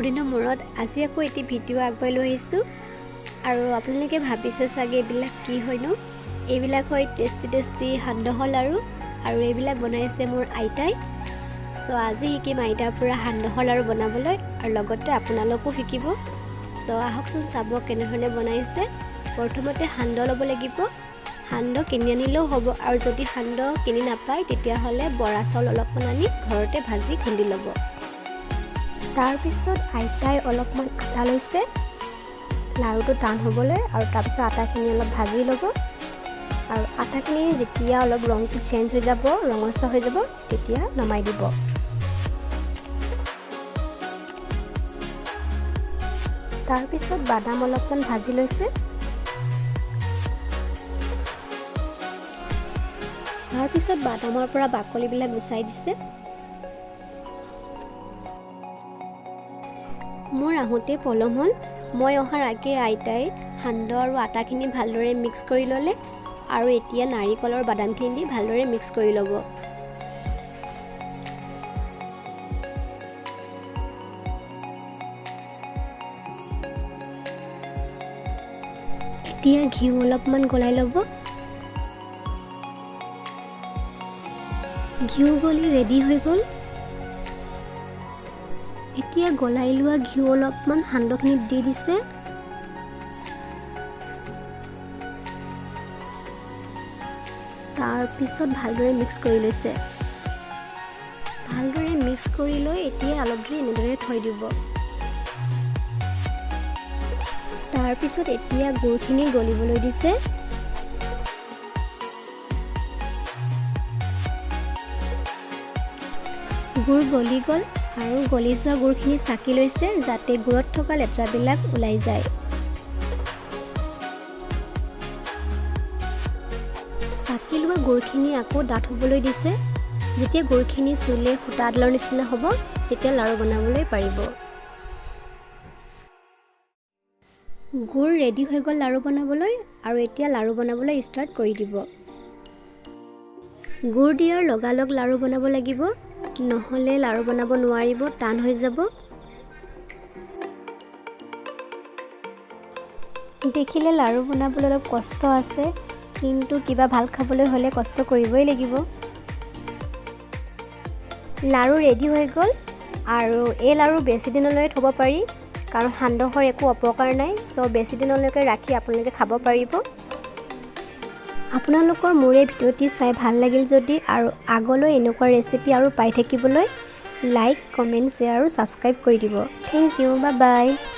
বহুদিনৰ মূৰত আজি আকৌ এটি ভিডিঅ' আগবঢ়াই লৈ আহিছোঁ। আৰু আপোনালোকে ভাবিছে চাগে, এইবিলাক কি হয়নো? এইবিলাক হয় টেষ্টি টেষ্টি সান্দহৰ লাড়ু আৰু এইবিলাক বনাইছে মোৰ আইতাই। চ' আজি শিকিম আইতাৰ পৰা সান্দহৰ লাড়ু বনাবলৈ আৰু লগতে আপোনালোকো শিকিব। চ' আহকচোন, চাব কেনেধৰণে বনাইছে। প্ৰথমতে সান্দহ ল'ব লাগিব। সান্দহ কিনি আনিলেও হ'ব আৰু যদি সান্দহ কিনি নাপায়, তেতিয়াহ'লে বৰা চাউল অলপমান আনি ঘৰতে ভাজি খুন্দি ল'ব। তাৰপিছত আইতাই অলপমান আটা লৈছে লাড়ুটো টান হ'বলৈ আৰু তাৰপিছত আটাখিনি অলপ ভাজি ল'ব আৰু আটাখিনি যেতিয়া অলপ ৰংটো চেঞ্জ হৈ যাব, ৰঙচুৱা হৈ যাব, তেতিয়া নমাই দিব। তাৰপিছত বাদাম অলপমান ভাজি লৈছে। তাৰপিছত বাদামৰ পৰা বাকলিবিলাক গুচাই দিছে। মোৰ আহোঁতে পলম হ'ল। মই অহাৰ আগে আইতাই সান্দহ আৰু আটাখিনি ভালদৰে মিক্স কৰি ল'লে আৰু এতিয়া নাৰিকলৰ বাদামখিনি দি ভালদৰে মিক্স কৰি ল'ব। এতিয়া ঘিউ অলপমান গলাই ল'ব। ঘিউ গলি ৰেডি হৈ গ'ল। এতিয়া গলাই লোৱা ঘিউ অলপমান সান্দহখিনিত দি দিছে। তাৰপিছত ভালদৰে মিক্স কৰি লৈছে। ভালদৰে মিক্স কৰি লৈ এতিয়া অলপ দেৰি এনেদৰে থৈ দিব। তাৰপিছত এতিয়া গুড়খিনি গলিবলৈ দিছে। গুড় গলি গ'ল আৰু গলি যোৱা গুড়খিনি চাকি লৈছে, যাতে গুড়ত থকা লেতেৰাবিলাক ওলাই যায়। চাকি লোৱা গুড়খিনি আকৌ ডাঠ হ'বলৈ দিছে। যেতিয়া গুড়খিনি চুলে সূতাডালৰ নিচিনা হ'ব, তেতিয়া লাড়ু বনাবলৈ পাৰিব। গুড় ৰেডি হৈ গ'ল লাড়ু বনাবলৈ আৰু এতিয়া লাড়ু বনাবলৈ ষ্টাৰ্ট কৰি দিব। গুড় দিয়াৰ লগালগ লাড়ু বনাব লাগিব, নহ'লে লাড়ু বনাব নোৱাৰিব, টান হৈ যাব। দেখিলে লাড়ু বনাবলৈ অলপ কষ্ট আছে, কিন্তু কিবা ভাল খাবলৈ হ'লে কষ্ট কৰিবই লাগিব। লাড়ু ৰেডি হৈ গ'ল আৰু এই লাড়ু বেছি দিনলৈ থ'ব পাৰি, কাৰণ সান্দহৰ একো অপকাৰ নাই। চ' বেছি দিনলৈকে ৰাখি আপোনালোকে খাব পাৰিব। আপোনালোকৰ মোৰ এই ভিডিঅ'টি চাই ভাল লাগিল যদি আৰু আগলৈ এনেকুৱা ৰেচিপি আৰু পাই থাকিবলৈ লাইক, কমেণ্ট, শ্বেয়াৰ আৰু ছাবস্ক্ৰাইব কৰি দিব। Thank you, bye bye.